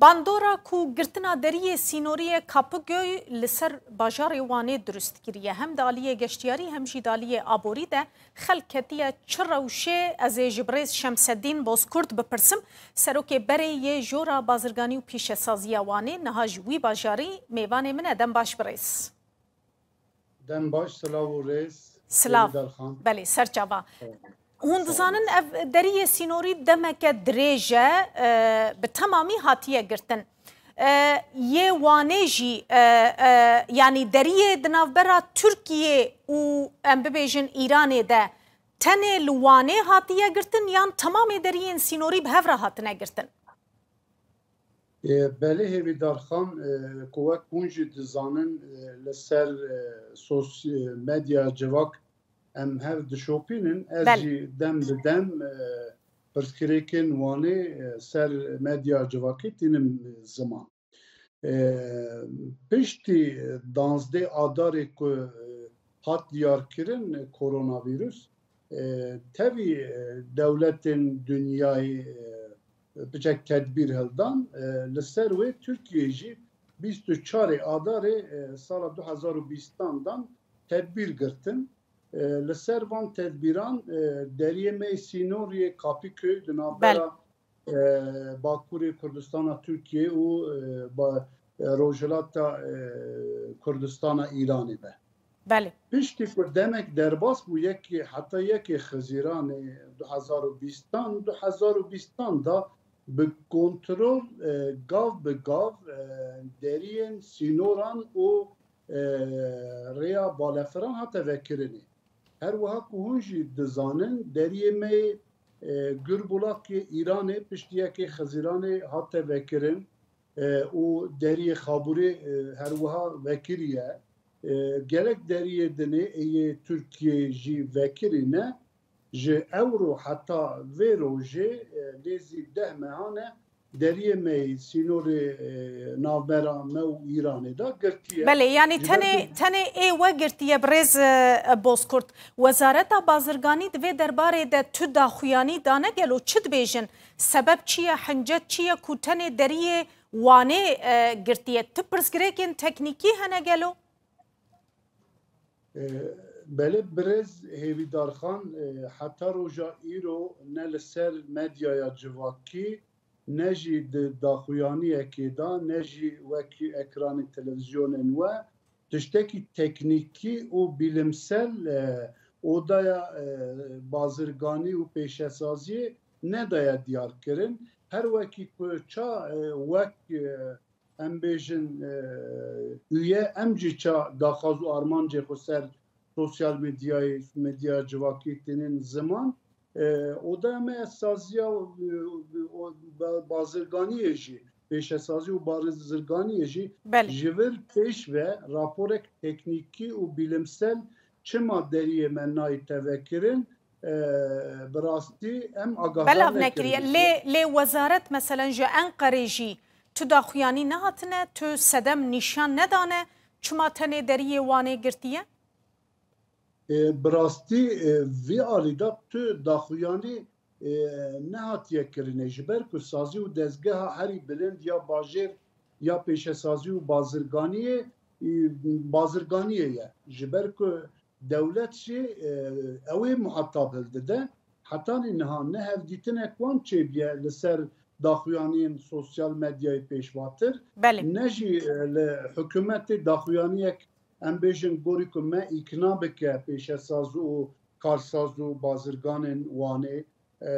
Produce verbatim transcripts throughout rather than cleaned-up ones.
Bandora ku girtina deriyê sînorî yê Kapıköy li ser bajarê Wanê dirust kiriye, hem di aliyê geştiyarî hem jî di aliyê aborî de xelk ketiye çi rewşê? Ez ê ji birêz Şemseddîn Bozkurt bipirsim, serokê berê yê Jora Bazirganî û Pîşesaziya Wanê, niha ji wî bajarî mêvanê min e. Dem baş birêz. Dem baş, silav û rêz. Silav. Belê, serçava. Hûn dizanin ev deriyê sînorî demeke dirêj e, e, bi temamî hatiye girtin. E, yê Wanê jî, e, e, yanî deriyê di navbera Tirkiyê û, em bibêjin, Îranê de tenê li Wanê hatiye girtin yan temamê deriyên sînorî bi hev re hatine girtin? E, belê Hêvîdar Xan, e, ku wek hûn jî dizanin, e, li ser, e, sosy-, medya civak em hev dişopînin. Ez Belê. jî dem bi dem, e, pirsgirêkên Wanê, e, ser medya civakî tînim ziman. E, piştî danzdeh Adarê ku, e, hat diyarkirin koronavîrus, e, tevî, e, dewletên dinyayê, e, piçek tedbîr hildan. E, li ser wê Tirkiye jî bîst û çarê Adarê, e, sala du hezar û bîstan dan tedbîr girtin. E, li ser van tedbîran, e, deriyê me yê sînoriyê Kapîköy di navbera, Belê. e, Bakurê Kurdistana Tirkiyê û, e, ba-, e, Rojhilata, e, Kurdistana Îranê be. Belê. Piştî ku demek derbas bû, yekê, heta yekê Xizîranê du hezar û bîstan, du hezar û bîstan da bi kontrol, e, gav bi gav, e, deriyên sînoran û, e, rêya balefiran hate vekirinê. Her wiha ku hûn jî dizanin, deriyê me yê, e, Gurbulak yê Îranê piştî yekê Xizîranê hate vekirin, e, û deriyê Xabûrê, e, her wiha vekirî ye. E, gelek deriyê dinê ê yê Tirkiyê jî vekirî ne. Ji ewro heta vê rojê, e, nêzî deh mehan e deriyê me yê sînorê, e, navbera me û Îranê de girtiye. Belê, yanî Ji ber tenê, ku tenê ê we girtiye, birêz, e, Bozkurt. Wezareta Bazirganî di vê derbarê de tu daxuyanî dane gelo? Çi dibêjin? Sebeb çi ye? Hincet çi ye ku tenê deriyê Wanê, e, girtiye? Tu pirsgirêkên teknîkî hene gelo? E, belê birêz Hêvîdar Xan, e, heta roja îro ne li ser medyaya civakî, ne jî di daxuyaniyekê de, ne jî wekî ekranê televîzyonên we tiştekî teknîkî û bîlimsel, e, odaya, e, bazirganî û pêşesaziyê nedaye diyarkirin. Her wekî ku ça, e, wek, e, em bêjin, e, üye, em jî ça daxwaz û armancê xwe ser sosyal medyayê, medya civakî tînin ziman, e, oda me saziya, e, o, ba-, bazirganiyê jî, pêşesazî û bazirganiyê jî Belê. ji vir pêş ve raporek teknîkî û bîlimsel çima deriyê me nayê tevekirin, e, bi rastî em agahdar Belav nekiriye. nekirine. Lê, lê wezaret, meselen, ji Enqerê jî tu daxuyanî nehatine, tu sedem nîşan nedane, çima tenê deriyê Wanê girtiye? E, bi rastî, e, vî alî de tu daxuyanî, e, nehatiye kirine, ji ber ku sazî û dezgeha herî bilind ya bajêr ya pêşesazî û bazirganiyê, e, bazirganiyê ye. Ji ber ku dewlet jî, e, ew ê muhatab hildide. Hetanî niha ne hevdîtinek wan çêbiye li ser daxuyaniyên sosyal medyayê pêşvatir, Belê. ne jî, e, li hikûmetê daxuyaniyek, em bêjin, gorî ku me îkna bike pêşesaz û karsaz û bazirganên Wanê, e,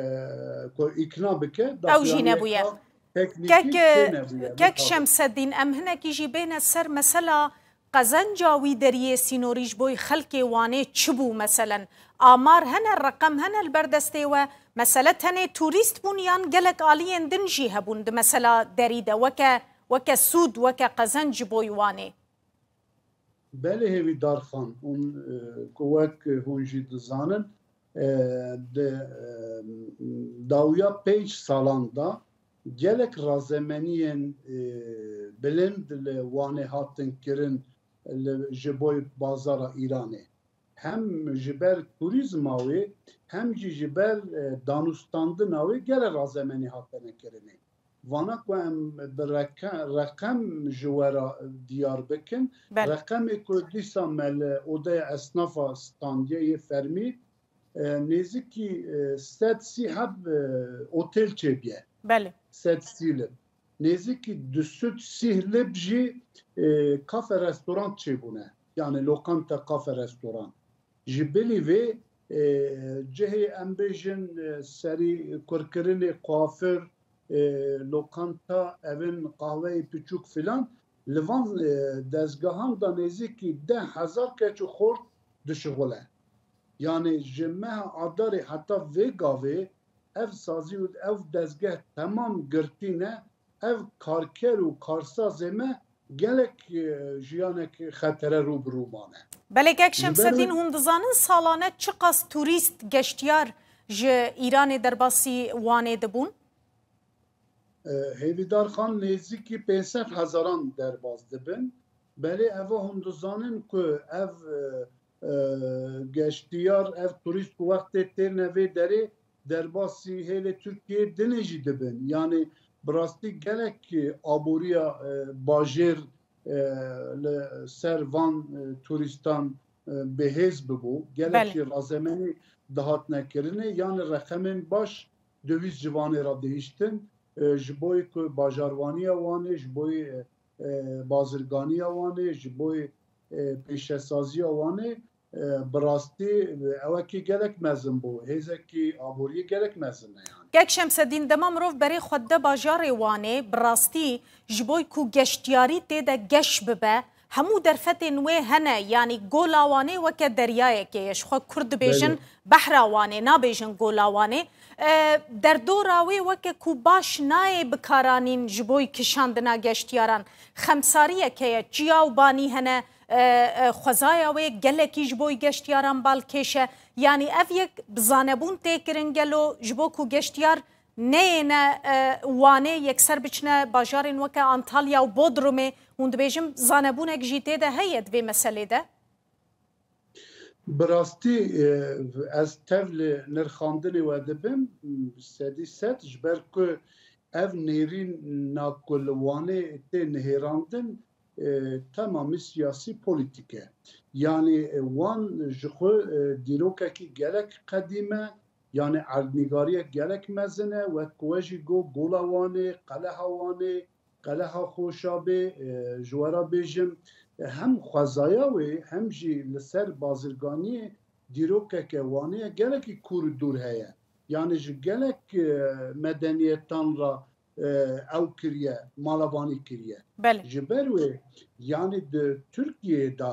ku îkna bike, Ew jî nebûye. daxuyaniyeka teknîkî Kek, çê nebûye, kek bi tabi. Şemseddîn, em hinekî jî bêne ser mesela qezenca wî deriyê sînorî ji bo xelkê Wanê çi bû meselen? Amar hene, reqem hene li ber destê we? Mesele tenê turîst bûn yan gelek aliyên din jî hebûn di mesela derî de weke, weke sûd, weke qezenc ji bo Wanê? Belê Hêvîdar Xan, hûn, e, ku wek hûn jî dizanin, e, di, e, dawiya pênc salan de gelek razemeniyên, e, bilind li Wanê hatin kirin li, ji bo bazara Îranê. Hem ji ber turîzma wê, hem jî ji ber, e, danûstandina wê gelek razemenî hatine kirinê. Vana ku em bi reke-, reqem ji we re diyar bikin. Belê. Reqemê ku dîsa me li odeya esnafa standiye yê fermî, e, nêzîkî, e, sed sî heb, e, otel çêbiye. Belê. Sed sî lib. Nêzîkî du sed sî lib jî, e, kafe restoran çêbûne. Yani lokanta, kafe restoran. Ji bilî vê, e, cihê em bêjin, e, serî kurkirinê, kuafir, e, lokanta, evin qahweyê piçûk filan, li van, e, dezgehan de nêzîkî deh hezar keç û xort dişixule. Yani ji meha Adarê heta vê gavê ev sazî û ev dezgeh temam girtî ne, ev karker û karsazê me gelek, e, jiyanek xetere rû bi rû mane. Belê kek Şemsedîn, hûn dizanin salane çiqas turîst, geştiyar ji Îranê derbasî Wanê dibûn? E, Hêvîdar Xan, nêzîkî pênc sed hezaran derbas dibin. Belê eva hûn dizanin ku ev, e, e, geştiyar, ev turîst ku wextê têne vê derê, derbasî hêlê Tirkiyê dinê jî dibin. Yani bi rastî gelek aboriya, e, bajêr, e, li ser van, e, turîstan, e, bihêz bibû. Gelek Belê. jî razemenî dihatine kirinê, yani reqemên baş döviz ji Wanê re dihiştin, e, ji boyê ku bajarwaniya Wanê, ji boyê, e, e, bazirganiya Wanê, ji boyê, e, pêşesaziya Wanê, e, bi rastî, e, ewekî gelek mezin bû. Hêzekî aboriyê gelek mezin e yani. Kek Şemsedîn, dema mirov berê xwe dide bajarê Wanê, bi rastî ji bo ku geştiyarî tê de geş bibe, hemû derfetên wê hene, yanî Gola Wanê weke deryayekê ye. Ji xwe Kurd dibêjin Belê. Behra Wanê, nabêjin Gola Wanê. E, derdora wê weke ku baş nayê bikaranîn ji bo kişandina geştiyaran. Xemsariyek heye, çiya û banî hene, e, e, xwezaya wê gelekî ji bo geştiyaran balkêş e. Yanî ev yek bi zanebûn tê kirin gelo ji bo ku geştiyar neyêne, e, Wanê, yekser biçine bajarên weke Antalya û Bodrumê, hûn dibêjin zanebûnek jî tê de heye di vê meselê de? Bi rastî, e, ez tev li nirxandinê we dibim, sedî sed, ji ber ku ev nêrîna ku li Wanê tê nihêrandin, e, temamî siyasî polîtîk e. Yanî, e, Wan ji xwe, e, dîrokekî gelek qedîm e, yanî erdnîgariyek gelek mezin e, wek ku we jî got, Gola Wanê, Qeleha Wanê, Qeleha Xoşabê, e, ji we re bêjim, e, hem xwezaya wê, hem jî li ser bazirganiyê dîrokeke Wanê ye, gelekî kûr û dûr heye. Yanî ji gelek, e, medeniyetan re, e, ew kiriye, malevanî kiriye. Belê. Ji ber wê, yanî di Tirkiyeyê de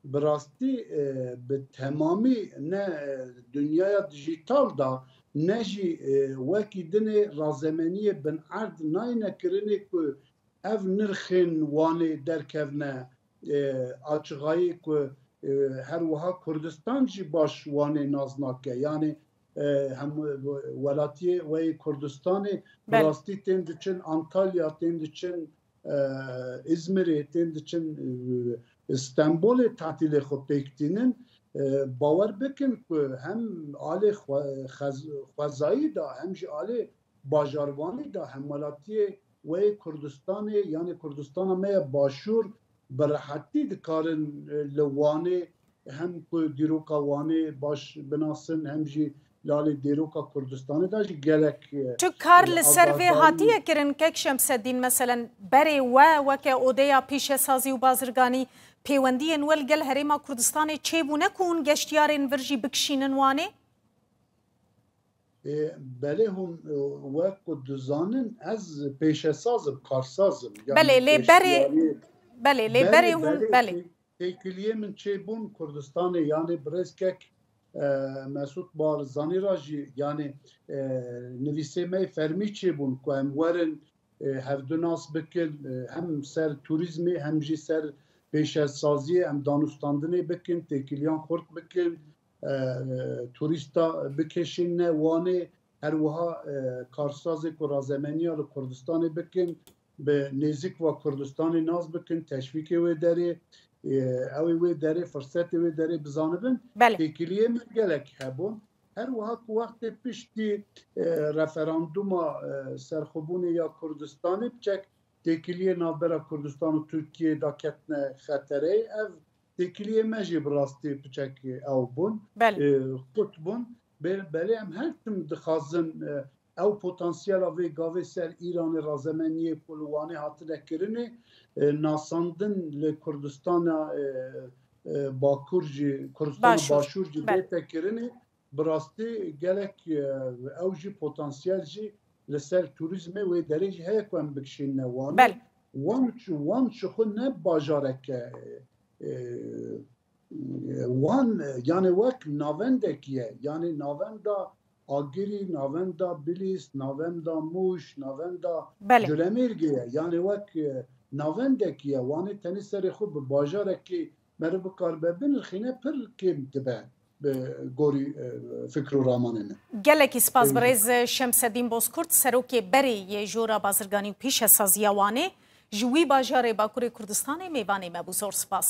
bi rastî, e, bi temamî ne, e, dinyaya dijîtal de, ne jî, e, wekî dinê razemeniyê bin erd nayne kirinê ku ev nirxên Wanê derkevne, e, açixayî ku, e, her wiha Kurdistan jî baş Wanê nas nake. Yanî, e, hem welatiyê wê Kurdistanê bi Belê. rastî tên diçin Antalya, tên diçin, e, Îzmirê, tên diçin, e, Stenbolê tatîlê xwe pêk tînin. E, bawer bikin ku hem alê xwe-, xez-, xwezayî de hem jî alê bajarvanî de hemwelatiyê wê Kurdistanê, yanî Kurdistana me ya Başûr, bi rehetî dikarin, e, li Wanê hem ku dîroka Wanê baş binasin, hem jî li alê dîroka Kurdistanê de jî gelek, e, Tu kar e, li ser vê avantajî hatiye kirin, kek Şemseddîn, meselen, berê we weke odeya pîşesazî û bazirganî pêwendiyên we li gel Herêma Kurdistanê çêbûne ku hûn geştiyarên vir jî bikişînin Wanê? E, belê hûn, e, wek ku dizanin, ez pêşesaz im, karsaz im. Yanî Belê, lê berê, geştiyariyê belê, lê berê, berê hûn, berê belê. tê-, têkiliyê min çêbûn Kurdistanê, yanî birêz kek, e, Mesûd Barzanî ra jî, yanî, e, nivîsê me yê fermî çêbûn ku em werin, e, hevdu nas bikin, e, hem ser turîzmê hem jî ser pêşesaziyê em danûstandinê bikin, têkiliyan xurt bikin, e, turîsta bikişîne Wanê, her wiha, e, karsazê ku razemeniya li Kurdistanê bikin, bi nêzîk ve Kurdistanê nas bikin, teşvîkê wê derê, e, ew ê wê derê, firsetê wê derê bizanibin. Belê. Têkiliyê min gelek hebûn. Her wiha ku wextê piştî e, referanduma e, serxwebûnê ya Kurdistanê piçek têkiliyê navbera Kurdistan û Tirkiyê daketine xetereyê. Ev têkiliyê me jî bi rastî piçek ew bûn, Belê. e, qut bûn. Be-, belê em her tim dixwazin e, ew potansiyela vê gavê ser Îranê razemeniyê ku li Wanê hatine kirinê, e, nasandin li Kurdistana e, e, Bakur jî, Kurdistana Başûr. Başûr jî Belê. bête kirinê. Bi rastî gelek e, ew jî potansiyel jî li ser turîzmê wê derê jî heye ku em bikişînine Wanê. Belê. Wan, Wan ji xwe ne bajareke e, Wan e, yani wek navendekî ye. Yani navenda Agirî, navenda Bilîs, navenda Mûş, navenda Belê. Colemêrgê ye. Yani wek e, navendekî ye. Wanê tenê serê xwe bi bajarekî meriv bikaribe binirxîne pir kêm dibe bi gorî e, fikr û ramanê min. Gelekî spas Eyvallah. birêz Şemsedîn Bozkurt, serokê berê yê Jora Bazirganî û Pîşesaziya Wanê, ji wî bajarê Bakurê Kurdistanê mêvanê me bû. Zor spas.